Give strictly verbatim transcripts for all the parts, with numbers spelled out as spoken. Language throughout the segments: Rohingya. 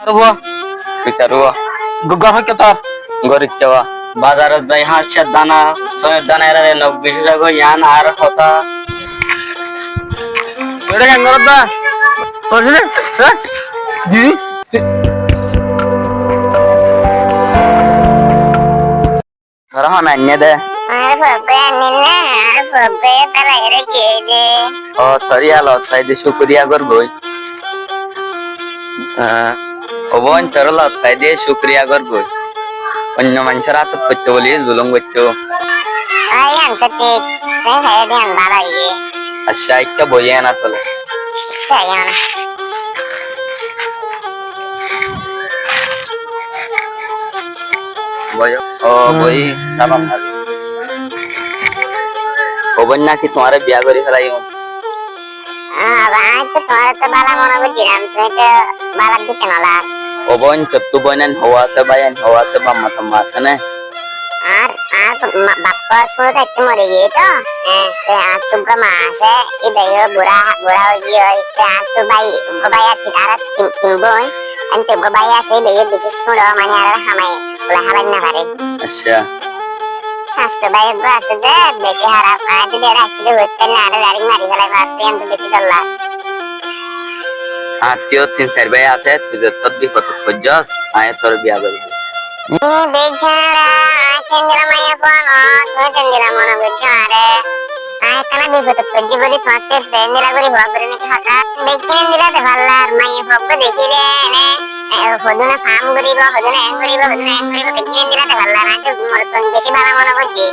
Ar búa? Bicar búa. Go-, gór hoikká tor? Gór ikká búa. Bazarot zai háñccár dana, soñor dana erare nok bicí zagói, yián ar hotá. Eçé keén gorós dá? Hoicí né? Há? Di? Toré hon ainné dé? Añáre foggúa ainné ná, añáre foggúa félai ere giyé dé. Ó, toré yían lot faiyé dé cúkuriya gorbói. Ó boin, toré lot faiyé dé cúkuriya gorbói. Oinno maincór átot foittó bóli zulúm goittó. Ó, yían to thík, tuñí faiyó dé yían bála óiye. Accá, ekká boiyó yían ot. Accá, yían. Boiyó. Ó, boiyí, sábam. Ó boin, náki tuáñre biya gorí félaiyum? Á, aññí to tuáñre to bála mone goijjílam, tuñí to bála dikká no lagó. Ó boin, tottú boinain hou asé, báiyain hou asé, bafma tamma asé né? Añár, añár ma-, baffa fúañti táitte mori giyé to. Hé, te añáttu uggúa ma asé, íba yó burá, burá ói giyói. Te añáttu bái, uggúa bái asé, añára tin, tin boin. Añáttu uggúa bái asé, íba yó bicí cúñço, mani añáre hamai, bóle hábai no faré. Accá. Sasto bái uggúa asé dé, bicí háraf. Aññí zodi ere aiccí dé hoitám na, añáre dairek mari félai farto, añáttu bicí dór lage. Añáttu yó tin sair bái asé, tui zetót bifodot foijjós, aññí toré biya gorí. Ih, bejára, aññí sendilla maiya fua no, tuñí sendilla mone goijjó añáre. Aññí ekkána bifodot foijjí bóli tuáñtte sendilla gorí fua gorí niki hotá. Beggín endilla de fallar, maiya fua uggúa dekíle ene, e, hodún ham goríbo, hodún eén goríbo, hodún eén goríbo, beggín endilla de fallar, aññí to morot bicí bála mone goijjí.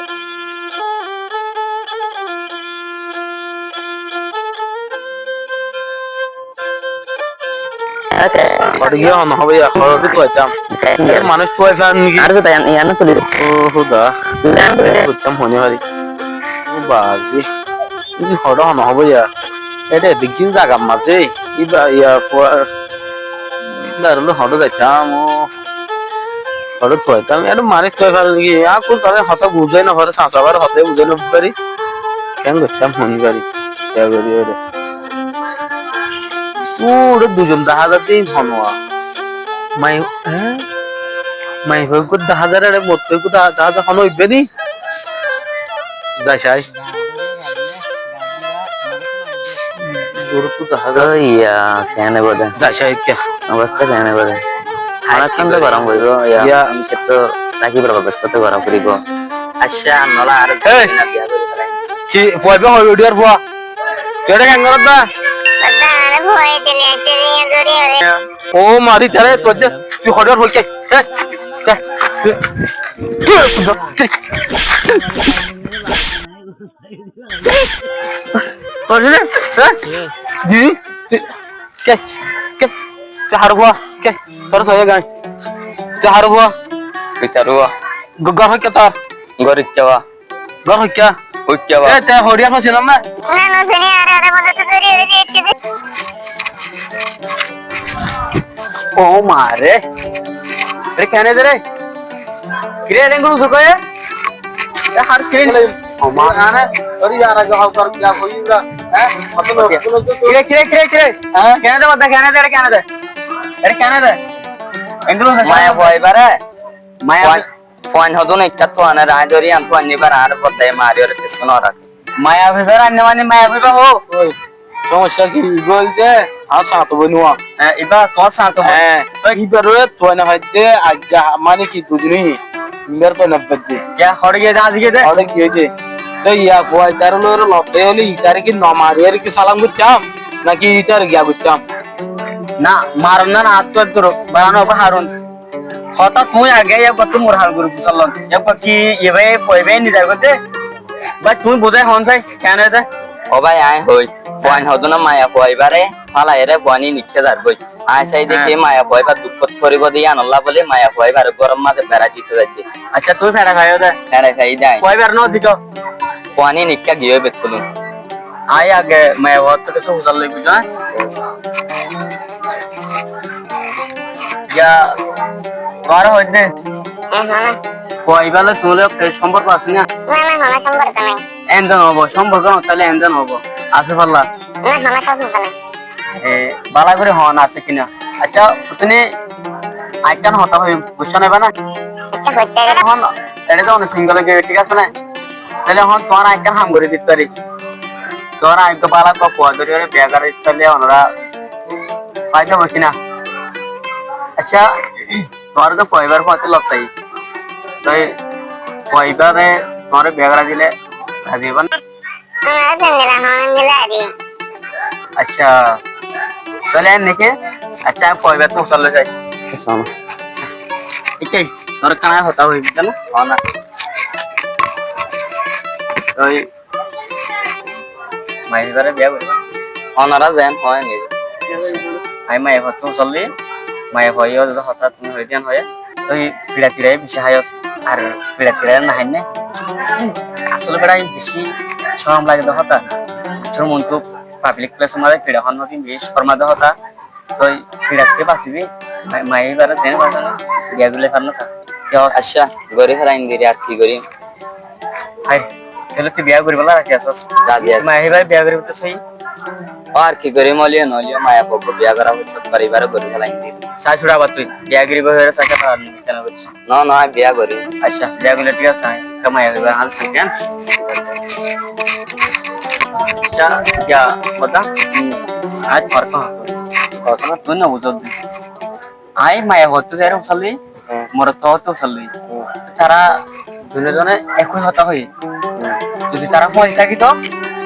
Hoçé giyé hone hobo ya, hoçé tuaitám. Manúic tuai fán niki? Ar tuaitám, yián no tuli. Ó Huda. Tuaitám hone fari. Ó bazi. Hoçé hone hobo ya. Ede beggín zagar mazé. Iba ya fua. Darulu hoçé zaitám, ó. Hoçé tuaitám. Ede manúic tuai fán niki? Ar kul tare hotá buzái no fare, sañsa bare hotá buzái no fare. Keén goittám hone fari. Kiya gori ore. Ó, ore duizon dahá zar de, hon uwa. Mai, hé? Mai fua uggúa dahá zar, ere morot fua uggúa dahá, dahá zar, hon uwa ibbe ni? Zai sai. Dúrottu dahá zar. Ó iya, keén bode? Zai sai kiyá? Obosta keén bode? Onekkán to gorá foribo, iya. Iya. Añáre to Rakib or obosta to gorá foribo. Accá, nola ar. Ei! Ki fua ibá hoi uçiyar fua? Tui eçé keén gorós dá? Baba, añáre fua dile, añáre biya gorí ore. Ó mari, tare tui de, tui hoçé fua ke? He? Ke? Hoçé ne? He? Di? Ke? Ke? Tui har fua? Ke? Tor soye gai. Tui har fua? Bicar fua. Go-, gór hoikká tor? Gór ikká bá. Gór hoikká? Hoikká bá. E, te hoçé fua sinós na? Na, no sini, are, are, bole to dori, dori, dori, dori. Ó ma re. Ere, keén de re? Kire, rengul usu koye? E, har kire. Ó ma. Ane, ori yara jo hau tar kiya koyi ga. He? Kire, kire, kire, kire. He? Keén de, bada, keén de, ere, keén de? Ere, keén de? Rengul usu. Maya boi bare. Maya. Fuain hodún ekká tuáñre aññí dóri añár fuain ibáre añár bodda mari ore kessú no raké. Maya fuiba rainné mani maya fuiba ho? Oi, somosya ki? Ibá óilde añár sañto boin uwa. Hé, ibá tuáñr sañto boin? Hé, oi. Ibáre tuáñre faidde aijja mani ki dui din óiye. Ibáre tuáñre faidde. Kiya, hoçé giyé de, aijja giyé de? Hoçé giyé de? Toi iya fuain tará loi ore lotte óile itare ki no mari ore ki salam goittám? Naki itare kiya goittám? Na, maron na, na, añáttu duro, barano óibo harun. Hotá tuñí age ekbar tuñí mor hal gori buzallo. Ekbar ki iba fua iba nizar goijjé? Bái, tuñí buzái hoón sai, keén de? Ó bái, aññí hoi, fuain hodún maya fua ibáre félai ere fuain inikká zargói. Aññí sai de ki maya fua ibá dukkót foribo de yíanolla bóli maya fua ibáre góror mazé berai dito zaidde. Accá, tuñí feçai faiyó de? Feçai fai de aññí. Fua ibáre no dito? Fuain inikká giyói bekkún. Aññí age maiyafuar ttu kessú fusár loi, buijjó né? Iya, tuáñre hoóidde? Hé, hé. Fua ibá loi tuáñr loi somporko asé né? Na, na, hono somporko nai. Ende no óibo, somporko no táile ende no óibo. Asé falla? Na, hono somporko nai. E, bála gorí hoón asé ki na? Accá, tuñí Añí ekkán hotá hoiyum, buijjó né bana? Añí ekkán hotá hoiyum. Ehón eçé to single giyói, thík asé né? Tóile ehón tuáñre añí ekkán ham gorí dito fari. Tuáñre añí to bála ekká fua dóri ore biya goráitam, tóile onora faida óibo ki na? Accá, tuáñre to fua ibár fúañti lottai. Toi fua ibáre tuáñre biya gorái dile razi óiba né? Añára single, ehón single así. Accá, tóile enne ki? Accá, añí fua ibáttu fusár loi sai. Accá, no. Ike, tuáñre ekkán hotá hoiyí, buzzo né? Ó na. Toi maiyafuare biya goríba. Onora zeén hoó né. Añí maiyafuattú fusár loi, maiyafua yó zeén hotá tuñí hoiyó de yián hoiyé. Toi fiça tira beci háiyos, ar fiça tira no hái né. Asóle beça beci corom lage de hotá. Asóle muntu public place or maze fiça hon no, beci corma de hotá. Toi fiçattú basibi, ma-, maiyafuare zeén hoó né, biya gorí félai no sa. Ki hoó? Accá, gorí félai diri, ar ki gorí? Ai, tóile tui biya goríbolla razi asós? Razi así. Maiyafuare biya goríbi to sói? Ó, ar ki gorí, moliyó noloiyó, maiyafua biya gorá foribo, ibáre gorí félai diri. Sai sura abar tui biya goríbi hoiyóre sai sura abar tui kiyá goríbi? No, no, añí biya gorí. Accá, biya goríle thík asé, añí maiyafuare hál sai diyan. Accá, ya, bota? Hmm. Añí tuáñre hotá hoó. Hotá na? Tui no buzó de. Añí maiyafuattú zaiyóre fusár loi, hmm, morotfuattú fusár loi. Hmm. Tará duní zone ekói hotá hoiyé. Hmm. Zodi tará fúañti tákito,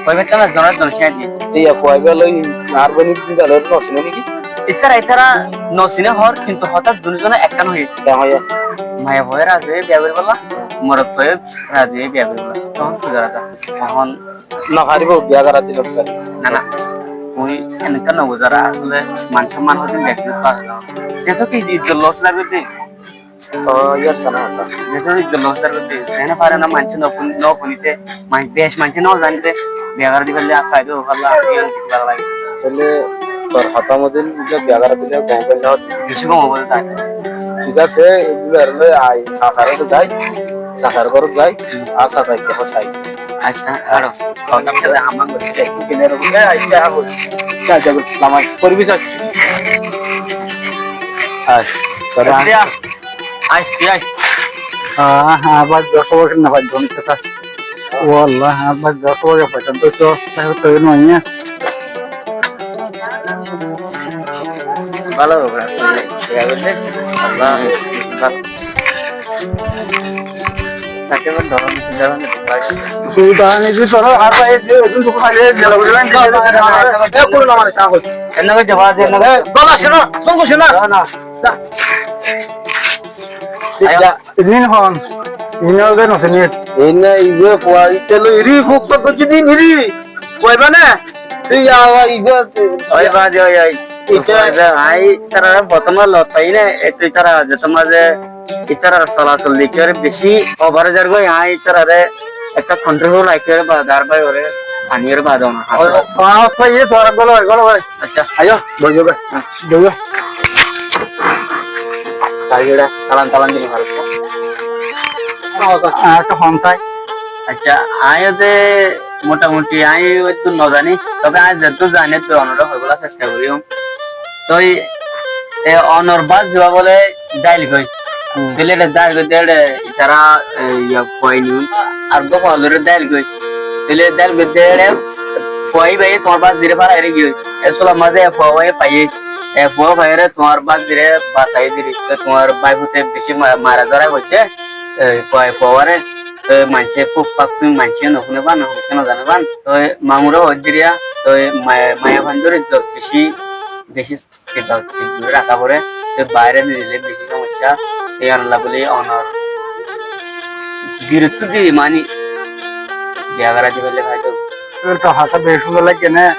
hoibe tará ekzone ekzonore cínaito. Tui fua ibá loi ar boni din dalor no cíne niki? Itará, itará no cíne hoór, kintu hotá duní zone ekkán hoiyé. Kiyá hoiyé? Maiyafua razi óiye biya goríbolla, morotfua razi óiye biya goríbolla. Tohón ki gorá za? Tohón no faribó biya gorá dile? Na, na. Tui enekká no buzó, asóle man somman hoito bek no fare. Zeto tui izzot loss zaibo de. Ó, iyán to no hotá. Zeto tui izzot loss zaibo de. Zene fare na, maincé no fun-, no funite, mai-, bec maincé no zanite, biya gorá di félai, ar faida óibo, Allah, ar ki bála lage. Tóile tor hotá moto biya gorá dile gom óibo de. Beci gom óibo de. Thík asé, egular loi añí sasar górot zai, sasar górot zai, ar sasar ki hoó sai. Accá, ar hotá ki amman gorí dé, ki kene ro, e, accá, ar hotá, accá, accá, lamai, koribi sar. Ai, tora. Ai, ai. Ah, ah, bas, dos bas na, bas, dos bas. Wallah, ah, bas, dos bas, bas, dos bas, bas, no, ya. Bála óibo, Allah. Rin hon? Rin hon de no sinir. Rin na ibe fua, ite loi iri fuk fak goijje din iri. Fuaiba na? Tui awa ibe. Oi baade, oi, oi. Ite. Añí itarare fottom lottai na, e tui itara zeto maze, itarar solasol dekí ore beci over oi zar goi, añí itarare ekka control rakí ore ba, dar bai ore, ani ore ba dona. Oi, oi, oi, oi, oi, oi, oi. Accá. Aiyó, boiyó goi. Há. Boiyó. Talan, talan dile faro. Ar ekka hon sai. Accá, añí de motamuti añí oittu no zani, tobe añí zettu zani, tui onore hoibolla cesta gorim. Toi, e, onor bas diba bole dail goi. Hmm. Tóile ere dail goi de ere itara, e, iya, fuai ni. Ar go fualore dail goi. Tóile dail goi de ere fuai bái tuáñr bas dire félai re giyói. E sular maze e fua bái faiye. E fua bái re tuáñr bas dire basai dire. Toi tuáñr bái fute beci ma-, mara zora goijje. E fua, e fua re. Toi maincé fuk fak tui maincé no fune ban, no fune no zane ban. Toi mamure hoiddiriya. Toi ma-, maiyafuaindor izzot beci, beci Kidal, kidal dóri raká foré, te baáre nidile beci somosya. Ei onolla buli onor biruttú di mani biya gorá di faille faida óibo. Tóile to hotá beci cúndor laiggé né? Hé.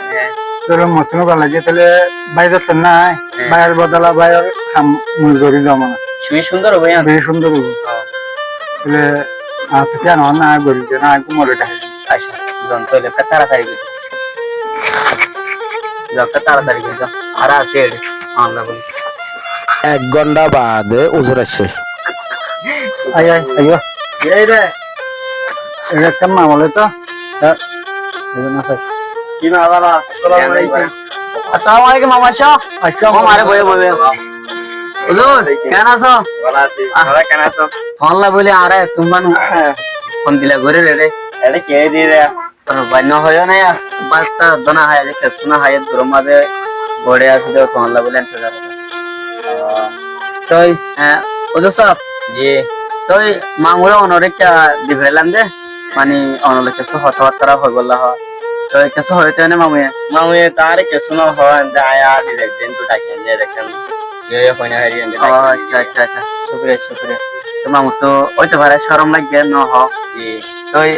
Tóile mottor gom laiggé, tóile bái zatto nái, hé, báiyor bodola báiyor ham mui gorí zom na. Beci cúndor óibo yián? Beci cúndor óibo. Hó. Tóile añáttu kiyá no, añí gorí de na, añí gúmore dé. Accá, zon tóile, ekka taratari gorí. Zon, ekka taratari gorí, zon. Ar asé ede, Allah boli. Ek gonta baade uzur aiccé. Ai, ai, aiyó. Ki re? Ede ekkan mamala to. Há. Ede na sai. Ki mamala? Assalamu alaikum. Assalamu alaikum, mama sah. Accá, o mare, boiyo, boiyo. Huzur, keén asó? Bála así. Ah. Tuáñlla bóli añáre tuáñr fán hondilla gorí re. Tor bái no hoiyó na ya, bát tá dóna hái, kessú no hái, duror mazé bóri así de tuáñlla bóli entezar. Toi, eh, huzur sáb. Ji. Toi mamure onore ekká di félailam de, mani onore kessú hotábattá hoibolla hoó. Toi kessú hoiyé ne mamuye? Mamuye to añáre kessú no hoó, ende añí ar di dekdin to daki ende dekdin. Ye hoy na heri ende daki. Ó, accá, accá, accá. Cúkuriya, cúkuriya. To mamu to óite fare, córom lage, no hoó. Ji. Toi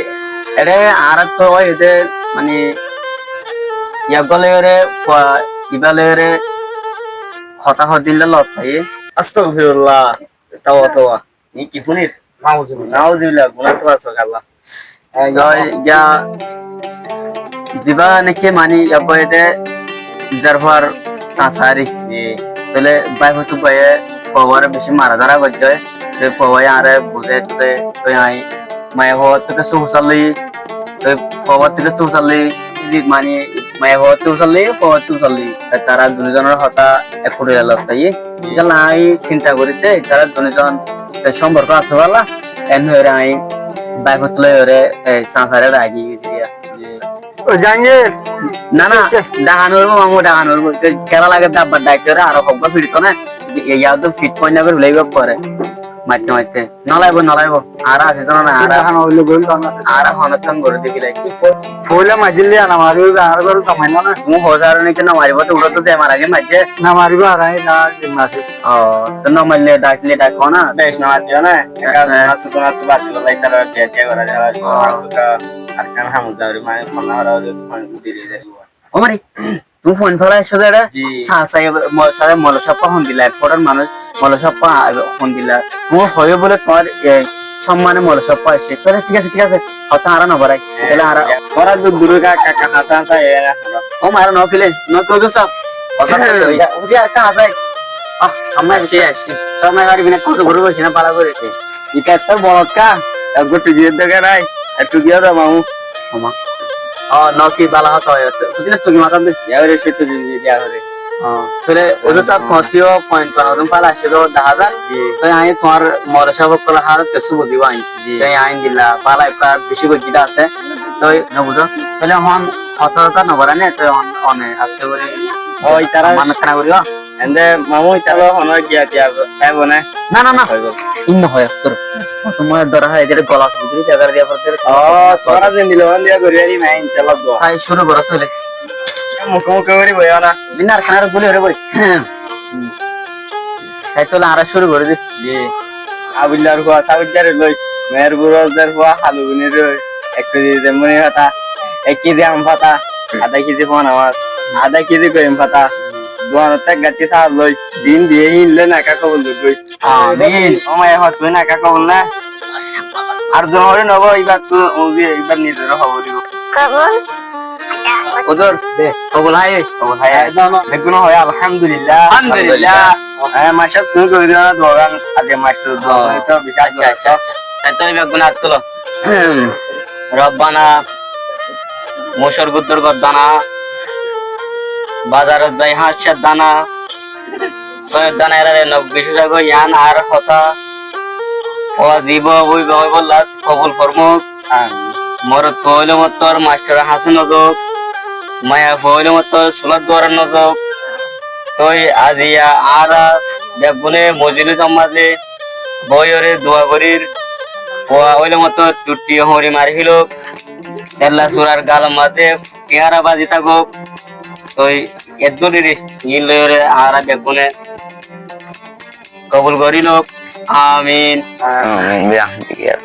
ere añára to ói de, mani, yagga loiyóre, ibá loiyóre hotá hoddin lot fai. Astagfirullah. Tawa, tawa. Ni ki funir? Nauzubillah. Nauzubillah, guna to asó Allah. Toi ya, ziba niki mani ya boide zarfar sasari. Ji. Tóile bái fuain bái e fua fuare beci mara dóra goijjé. Toi fua fuaye añáre buzé, toi, toi añí maiya fua fuattu kessú fusár loi, toi fua fuattu kessú fusár loi, mani maiya fua fuattu fusár loi, fua fuattu fusár loi. Toi tará duni zonor hotá ek kuthila lot fai. Ji. Ítalla añí sinta gorí de, tará duni zon te somporko asé bála, en hoiyóre añí bái fuattú loiyóre, e, sasare ragi giyé. Ó Jahangir. Na, na, dhaka no foribó, mamu, dhaka no foribó. Te kera lage dabba dhaki ore, aró hobba firito na. Yá to fit point na gorí laibo fore. Matte, matte. No laibo, no laibo. Añára así to na, añára. Dhaka no foribó, gorí to na. Añára hono tom gorí de ki laibo. Foila majil liya na mari, añára gorí to maino na. Tuñí hosar ne ki no maribo, to uro to de mara ge majje. No maribo, añára na, na. Ó, to no maille dhakle dhako na. Beci no matiyo na. Eka, eh, eh. Atu, atu, atu, basi, basi, tara, tara, tara, tara, ó. Atu, ta, Arkan Hamud Zauri, mane, fona hora hori, mane, diri, diri. Ó mari, tuñí fon fela aiccó de ere? Ji. Sa, sa, e, mo-, sa, molo soppa hondilla, ek forar manúc, molo soppa, e, hondilla. Tuñí hoiyo bole tuáñr, e, sommane molo soppa aiccé. Tóile thík asé, thík asé. Hotá añára no barai. Tóile añára. Ora dur dur ka, ka, ka, hasa, hasa, e, e, hasa. Ó mari no fele, no to sa. Hotá sa, ya, uji ar ka hasa. Ah, amma aiccé, aiccé. Tóile añára bina koto guru boiccé na, bála gorí. Ita to boro ka, ekbar tugi de nai, e tugi de mamu. Mamu. Ó, no ki bála hotá hoiyó. Tugi na tugi matan de. Ya ore se tugi de ya ore. Ó, tóile huzur sáb, foñtiyo point kono rum bála aiccé de daházar. Ji. Toi añí tuáñr molo sáb ókkol hálot kessú buzibo añí. Ji. Toi añí dilla bála ekka beci goijjí de asé. Toi no buzó. Tóile ehón hotá hotá no barai ne, toi ehón one asé gorí. Ó, itara manot kana gorí, ó. Ende mamu, ítalla hono giya tiya saibo ne? Na, na, na. Hoibo. In no hoy, tor. Tuáñr dora hoy, ede gola sudri, jagar diya forde. Ó, tora zendilla hon diya gori ari, ma inshallah dua. Sai cúru goro tóile. Muke muke gori boi na. Din ar kanar guli ore boi. Sai tóile añára cúru gori di. Ji. Abillar fua Sabir dare loi, Meher Burozder fua Halu Gunir loi, ek kezi zemuni fata, ek kezi am fata, adá kezi fona mas, adá kezi goyim fata, duanot ek gatti sal loi, din diye hin loi naka kobul loi. Amin. Ó maiya fua tui naka kobul na. Ar zon hori nobo, ibar tu uzi, ibar nizor hobor dibo. Kobul. Huzur, de, kobul hái, kobul hái. Hái, no, no. Beggún hoó, alhamdulillah. Alhamdulillah. Eh, mastor, tuñí gorí diyo na duagan, aze mastor duagan, ó, to beci accá, accá, accá. Toi beggún at tulo. Robbana, musor guddor goddana, bazarot zai hañccor dana, soyor dana erare nok bici zago, yián ar hotá. Ó zibo, óibo, óibo, Allah kobul formuk. Amin. Morot fua óile mottor mastor hañsé no zok, maiya fua óile mottor sulat duarat no zok. Toi aziya añára beggúne mojilisor mazé boiyóre dua gorír, fua óile mottor tutti hoñri mari felok, ella surar galor mazé tiañra bazi tákok. Toi eddúr iri, in loiyóre añára beggúne kobul gorí lok. Amin. Amin. Ya, ya.